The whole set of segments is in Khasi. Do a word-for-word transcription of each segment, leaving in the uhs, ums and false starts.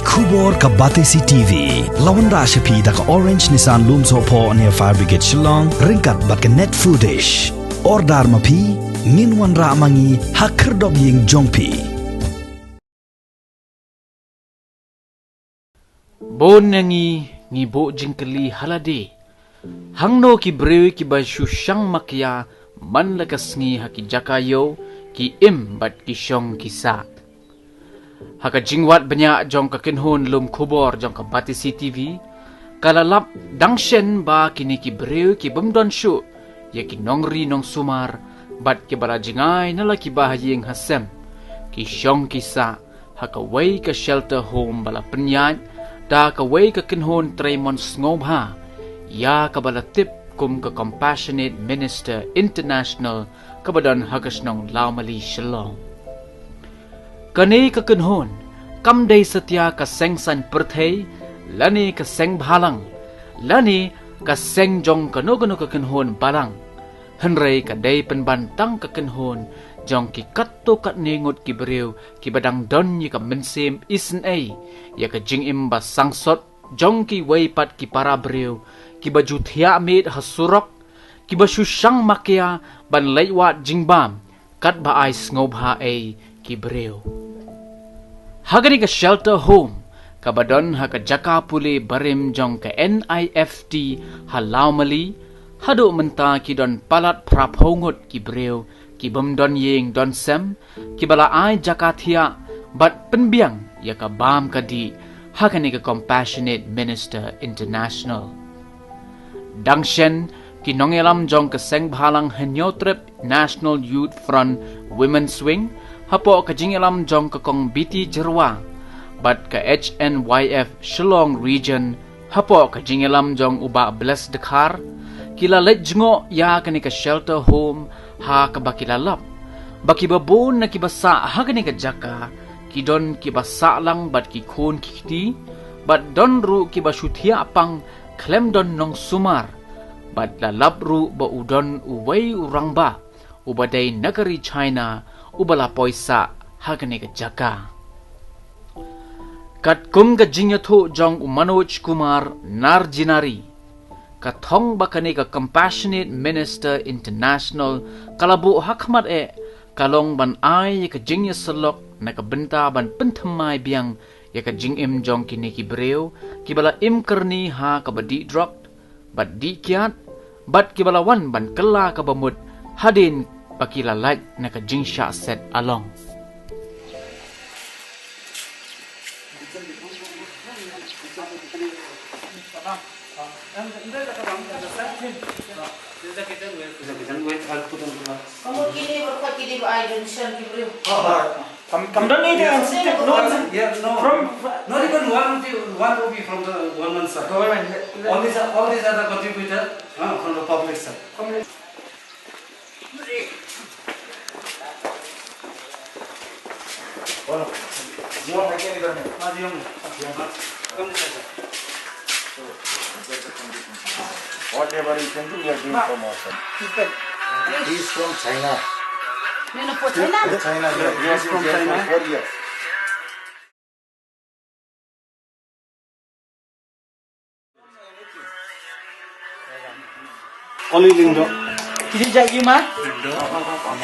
Khubor ka Batesi T V. La wanrah sha phi da ka Orange Nissan Lumsohphoh near Fire Brigade Shillong, ryngkat bad ka Net Foodish. Order ma phi, ngin wanrah ma ngi ha khyrdop ïing jong phi. Bun na ngi ngi buh jingkylli ha lade, hangno ki briew kiba shu shang makia man la ka sngi ha ki jaka ïew, ki im bad ki shong ki sah. Ha ka jingwad bniah jong ka kynhun lum khubor jong ka Batesi T V, ka la lap dang shen ba kine ki briew ki bym don shuh ïa ki nongri nongsumar, bad kiba la jngai na la ki bahaïing hasem, ki shong ki sah ha kawei ka shelter home ba la pynïaid da kawei ka kynhun trei mon sngewbha ïa kaba la tip kum ka Compassionate Minister International, kaba don ha ka shnong Lawmali, Shillong. Kane ka kynhun kam dei satia ka seng saiñ pyrthei, lane ka seng bhalang, lane ka seng jong kano kano ka kynhun balang. Hynrei ka dei pynban tang ka kynhun jong ki katto katne ngut ki briew kiba dang don ïa ka mynsiem isynei ïa ka jingim ba sangsot jong kiwei pat ki para briew kiba ju thiah miet ha surok, kiba shu shang makia ban leit wad jingbam katba ai sngewbha ei ki briew. Ha kane ka shelter home kaba don ha ka jaka pule barim jong ka N I F T ha Lawmali, haduh mynta ki don palat phraphew ngut ki briew ki bym don ïing don sem, kiba la ai jaka thiah bad pynbiang ïa ka bam ka dih ha kane ka Compassionate Minister International. Dang shen ki nongïalam jong ka seng bhalang Hynñiewtrep National Youth Front Women's Wing, hapoh ka jingïalam jong ka Kong Biti Jyrwa bad ka H N Y F Shillong Region, hapoh ka jingïalam jong u Bah Bless Dkhar, ki la leit jngoh ïa kane ka shelter home ha kaba ki la lap ba kiba bun na kiba sah ha kane ka jaka ki don kiba sah lang bad ki khun ki kti, bad don ruh kiba shu thiah pang khlem don nongsumar, bad la lap ruh ba u don uwei u rangbah uba dei na ka ri China uba la poi sah ha kane ka jaka. Katkum ka jingïathuh jong u Manoj Kumar Narjinari, ka thong ba kane ka Compassionate Minister International ka la buh ha khmat eh ka long ban ai ïa ka jingïasyllok na ka bynta ban pynthymmai biang ïa ka jingim jong kine ki briew kiba la im kyrni ha kaba dih drok bad dih kiad, bad kiba la wan ban kylla kaba mut hadien ba ki la lait na ka jingshah set along. Kamu kini berkat kini ba ai donation ki briew. Kam, kam don ni dia. Yeah, no. From not even one rupee, one rupee from the government side. Government. All these are, all these are the contributor, uh, from the public side. Bono, Jiyong hai kya idhar mein? Haan, Jiyong hai. Jiyong hai. Whatever you can do, we are doing for Mawsam. He is from China. No, no, for China. China, yeah. He is from China. Four years. Oli Lyngdoh. Phi dei jait aïu ma?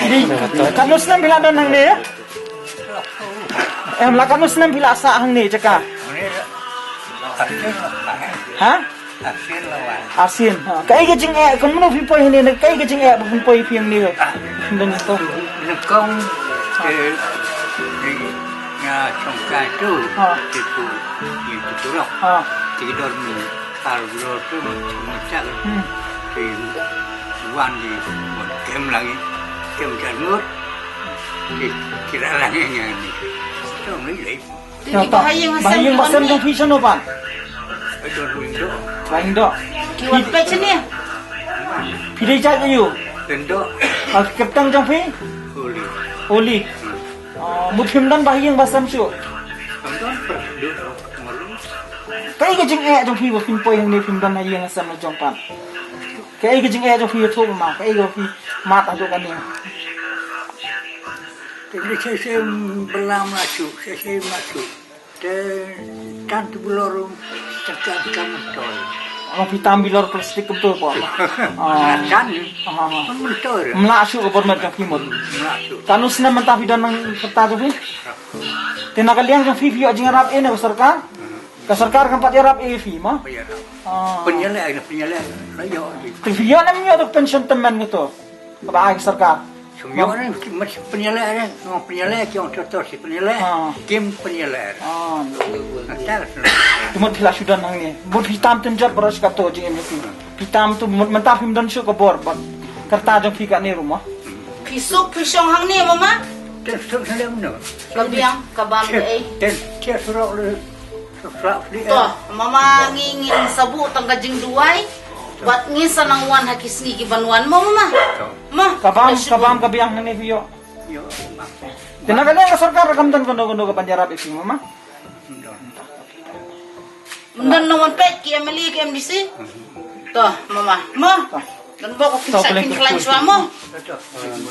Phi dei katno snem phi la don hangne? Em, la katno snem phi la sah hangne jaka? Ha? Arsien. Ha. Kaei ka jingeh, kumno phi poi hangne, kaei ka jingeh ba phi poi phi hangne? Don to. Nyngkong, eh, eh, nga shong kai tu. Ha. Ti pu, ti pu rok. Ha. Ti dor mi. Ar bro tu macam hmm. Ki wan di kem lagi, kem janur, ki kira lagi yang ni. Tu ni lagi. Jadi bahaya bahaya ngasam jong phi sano pan? Itu rindu. Rindu. Kiwat pet sini. Phi dei jait aïu? Rindu. Al keptang jong phi? Oli. Oli. Hmm. Ah, mut phim don ba ïing ba sem shuh. Phim don, phim don, malu. Kaei ka jingeh jong phi ba phin poi hangne phim don ïing sem jong pat? Kaei ka jingeh jong phi ïathuh ma, kaei ka phi mad haduh kane? Te ni se se bala ma shuh, se se ma shuh. Te tan tu bulor serta kam tol. Ama phi tam bilor plastik kumto po. Ah. Tan. Ah, ah, ah. Mentor. Mla shu ka bor mat ka phi mut. Mla shu. Tanu snem mynta phi don nang kerta tu phi. Te na ka liang jong phi phi ïoh jingïarap eh na ka sorkar. Ka sorkar kan pat ïarap eh phi ma. Ïarap. Ah. Penyelek, penyelek. Ïoh. Te phi ïoh nam ïoh tu pension temen gitu. Kaba ai ka sorkar. Sum ïoh ni, mas penyelek ni. Ngong penyelek, ki ong to to si penyelek. Ah. Kim penyelek. Ah. Asal. Tu mut phi la shu don hangne. Mut phi tam tynjot baroh shi kato jingim phi. Phi tam tu mut mynta phim don shuh ka bor bad kerta jong phi kane ruh ma. Phi suk phi shong hangne mama. Ten suk hangne mano. Ka biang, ka bam. Ten, eh. Ten, ten surok le. To, mama ngi ngin sa buh tang ka jingduwai. Bad ngin sa nang wan ha ki sngi ki ban wan mo mama. Ma, ka bam, ka bam ka biang hangne phi ïoh. Ïoh, ma. Te na ka liang ka sorkar kam don kano kano ka ban ïarap ïa phi mama. Don. Don no wan peit ki M L A ki M D C. To, mama, ma. Don bok ki sa kin klan shwa mo.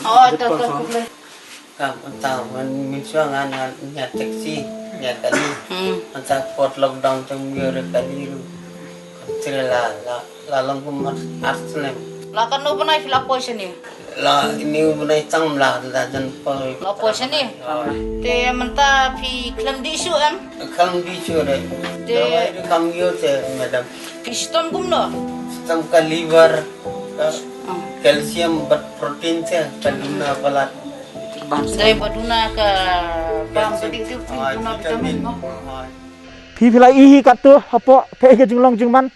Oh, to, to. Ka mynta wan mynshuwa ngan ngan ïa taxi ïa kali. Hmm. Mynta pot lockdown te ym ïoh re kali ruh. Ka tre la la la long kum ar ar snem. La katno bnai phi la poi shane? La ini u bnai tang la la jan poi. La poi shane? Te mynta phi khlem dih shuh em? Khlem dih shuh re. Te dawai ruh kam ïoh te madam. Phi shitom kumno? Shitom ka liver, ka calcium bad protein te ka duna palat. Dei ba duna ka bam ka dei tu, duna vitamin mo. Phi phi la ïohi katto hapoh phi ka jinglong jingman.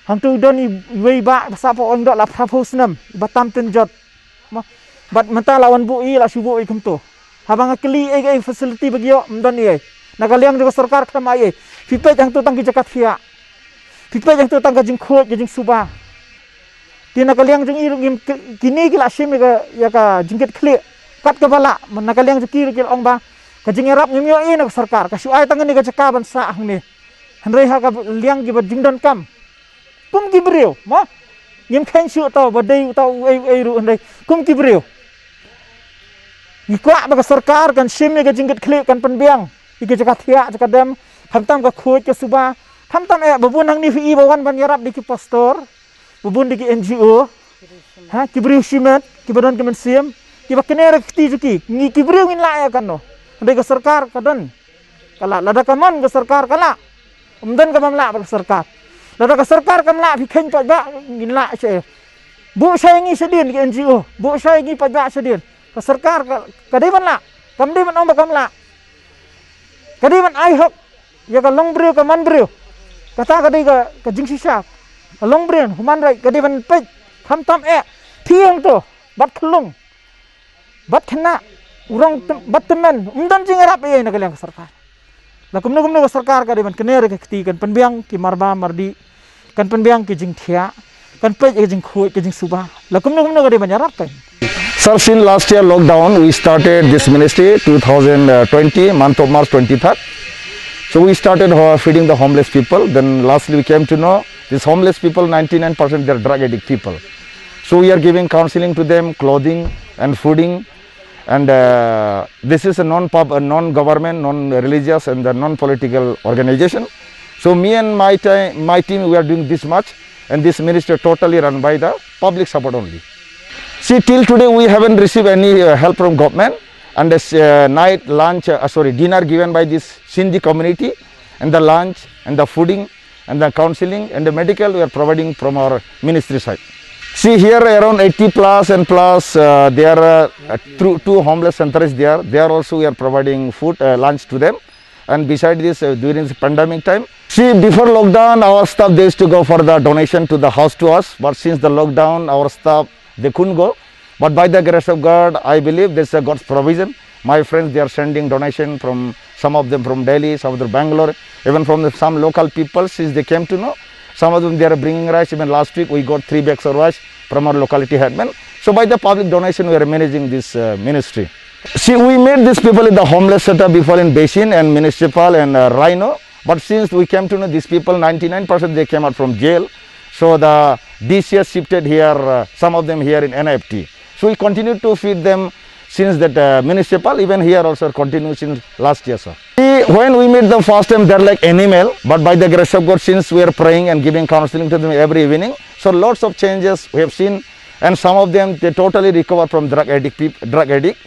Hangto don iwei ba ba sa pok ong dok la phra phew snem ba tam tynjot. Mo. Bad mynta la wan buh i la shu buh i kumto. Haba nga kylli ei ei facility ba ki ïoh ym don ei. Na ka liang jong ka sorkar khlem ai ei. Phi peit hangto tang ki jaka thiah. Phi peit hangto tang ka jingkhuid ka jingsuba. Te na ka liang jong i ruh ngim ki- kine ki la shim ïa ka ïa ka jingkit khlieh. Kat kaba lah na ka liang jong ki ruh ki la ong ba ka jingïarap ngim ïoh ei na ka sorkar ka shu ai tang kane ka jaka ban sah hangne. Hynrei ha ka liang kiba jingdonkam kum ki briew mo. Ngim kheiñ shuh tau ba dei tau uei uei ruh hynrei kum ki briew. Ngi kwah ba ka sorkar kan shim ïa ka jingkit khlieh kan pynbiang ïa ka jaka thiah jaka dem khamtam ka khuid ka suba khamtam eh ba bun hangne phi i ba wan ban ïarap da ki pastor ba bun da ki N G O ha ki briew shimet kiba don ki mynsiem kiba kner ka kti jong ki ngi ki briew ngin lah ïa kano hynrei ka sorkar ka don ka lah lada ka mon ka sorkar ka lah. Ym don ka bym lah bad ka sorkar. Lada ka sorkar kam lah phi kheiñ paidbah ngin lah sha buh shai ngi shadien ki N G O buh shai ngi paidbah shadien. Ka sorkar ka dei ban lah kam dei ban ong ba kam lah. Ka dei ban ai hok ïa ka long briew ka man briew. Kata ka dei ka jingshisha ka long briew human right ka dei ban peit khamtam eh thiang to bad khlung. Bad khynnah u rong bad tymmen ym don jingïarap ei ei na ka liang ka sorkar. La kumno kumno ka sorkar ka dei ban kner ka kti kan pynbiang ki marba mardi kan pynbiang ki jingthiah kan peit ka jingkhuid ka jingsuba la kumno kumno ka dei ban ïarap kan. Sir, since last year lockdown, we started this ministry two thousand twenty, month of March twenty-third. So we started ho- feeding the homeless people. Then lastly, we came to know these homeless people, ninety-nine percent, they're drug addict people. So we are giving counseling to them, clothing and fooding. And uh, this is a non-pub, a non-government, non-religious, and a non-political organization. So me and my time, my team, we are doing this much, and this ministry totally run by the public support only. See, till today we haven't received any uh, help from government. And this uh, night lunch, uh, sorry, dinner given by this Sindhi community, and the lunch and the fooding and the counseling and the medical we are providing from our ministry side. See here around eighty plus and plus, uh, there are uh, two, two homeless centers there. There also we are providing food, uh, lunch to them. And beside this, uh, during the pandemic time, see before lockdown, our staff they used to go for the donation to the house to house. But since the lockdown, our staff they couldn't go. But by the grace of God, I believe this is a God's provision. My friends, they are sending donation from some of them from Delhi, some of them Bangalore, even from the, some local people. Since they came to know, some of them they are bringing rice. Even last week, we got three bags of rice from our locality headman. So by the public donation, we are managing this uh, ministry. See, we met these people in the homeless shelter before in Basin and municipal and uh, Rhino. But since we came to know these people, ninety-nine percent they came out from jail. So the D C S shifted here, uh, some of them here in N I F T. So we continue to feed them since that uh, municipal, even here also continues since last year, sir. See, when we meet them first time, they're like animal, but by the grace of God, since we are praying and giving counseling to them every evening, so lots of changes we have seen, and some of them, they totally recover from drug addict, peop- drug addict.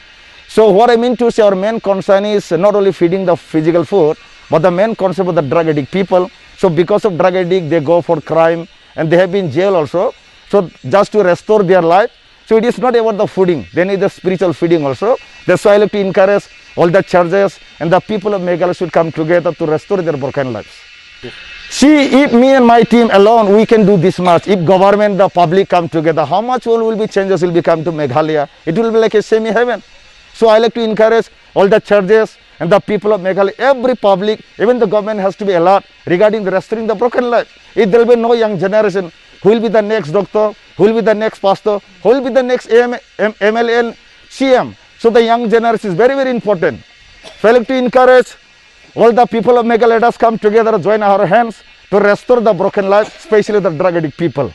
So what I mean to say, our main concern is not only feeding the physical food, but the main concern for the drug addict people. So because of drug addict, they go for crime and they have been jail also. So just to restore their life, so it is not about the feeding. They need the spiritual feeding also. That's why I like to encourage all the churches and the people of Meghalaya should come together to restore their broken lives. See, if me and my team alone, we can do this much, if government, the public come together, how much will, will be changes will become to Meghalaya? It will be like a semi-heaven. So I like to encourage all the churches and the people of Meghalaya, every public, even the government has to be alert regarding the restoring the broken life. If there will be no young generation, who will be the next doctor, who will be the next pastor, who will be the next A M, M- M L A and C M? So the young generation is very, very important. So I like to encourage all the people of Meghalaya, let us come together, join our hands to restore the broken life, especially the drug addict people.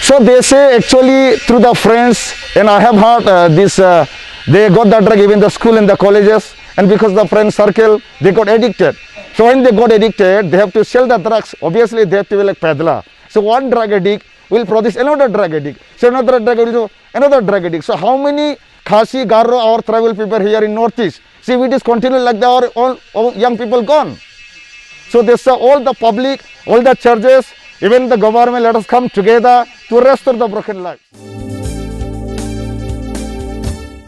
So they say actually through the friends, and I have heard uh, this, uh, they got the drug even the school and the colleges, and because the friend circle, they got addicted. So when they got addicted, they have to sell the drugs. Obviously, they have to be like peddler. So one drug addict will produce another drug addict. So another drug addict, another drug addict. So how many Khasi, Garo, our tribal people here in Northeast? See, if it is continued like that, our all, all young people gone. So this uh, all the public, all the churches, even the government, let us come together to restore the broken life.